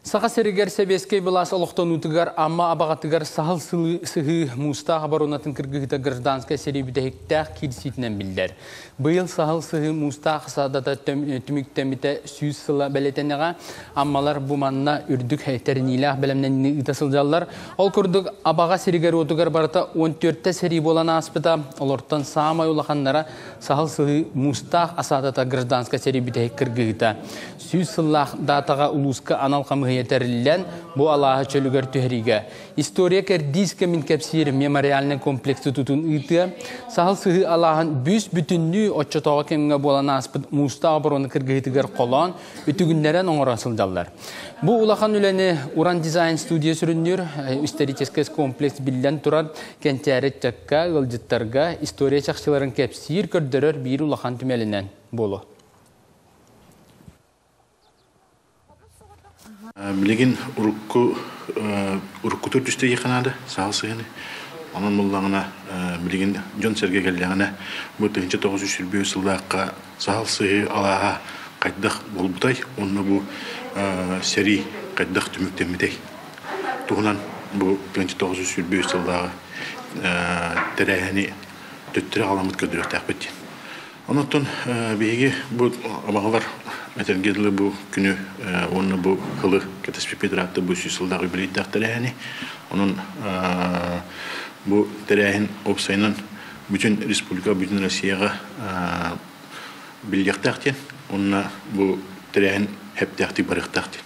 Саха сиригэр сэбиэскэй былаас олохтонуутугар Амма Абаҕатыгар саһыл сыһыы муустаах оборонатын кыргыһыыта гражданскай сэрии бүтэһиктээх киирсиитинэн биллэр. Быйыл саһыл сыһыы муустаах саадата түмүктэммитэ 100 сыла бэлиэтэнэҕэ. Аммалар бу манна үрдүк тэриниилээх бэлэмнэниини ыыта сылдьаллар. Ол курдук Абаҕа сиригэр-уотугар барыта 14 сэрии буолан ааспыта. Олортон саамай улаханнара саһыл сыһыы муустаах асаадата гражданскай сэрии бүтэһик кыргыһыыта. 100 сыллаах даатаҕа улууска анал хамыыһыйа тэриллэн, бу алааһы чөлүгэр түһэриигэ история кэрдиис кэмин кэпсиир мемориальнай комплекс тутуутун ыытыа, Саһыл Сыһыы алааһын бүүс-бүтүннүү оччотооҕу кэмҥэ буолан ааспыт муустаах оборуона кыргыһыытыгар холоон, үтүгүннэрэн оҥоро сылдьаллар. Бу улахан үлэни Уран дизайн студия сүрүннүүр, историческай комплекс биллэн турар, кэнчээри ыччакка, ыалдьыттарга история чахчыларын кэпсиир, көрдөрөр биир улахан түмэлинэн буолуо. Билигин урукку уруккутур түстэйиэххэ наада саал сыһыаны. Онон буллаҕына билигин дьон-сэргэ кэллэҕинэ бу 1925 сыллаахха саал сыһыы алааһа хайдах буолбутай уонна бу сэрии хайдах түмүктэммитэй туһунан бу 1925 сыллааҕы тэрээһини төттөрү аҕаламмыт көрдөрүөхтээхпит диэн. Онон биһиги бу абаҕалар этэргэ дылы бу күнү уонна бу сылы кэтэспиппит ыраатта бу 100 сыллаах юбилейдаах тэрээһини. Онон бу тэрээһин уопсайынан бүтүн республика, бүтүн Россияҕа биллиэхтээх диэн уонна бу тэрээһин хэптээхтик барыахтаах диэн.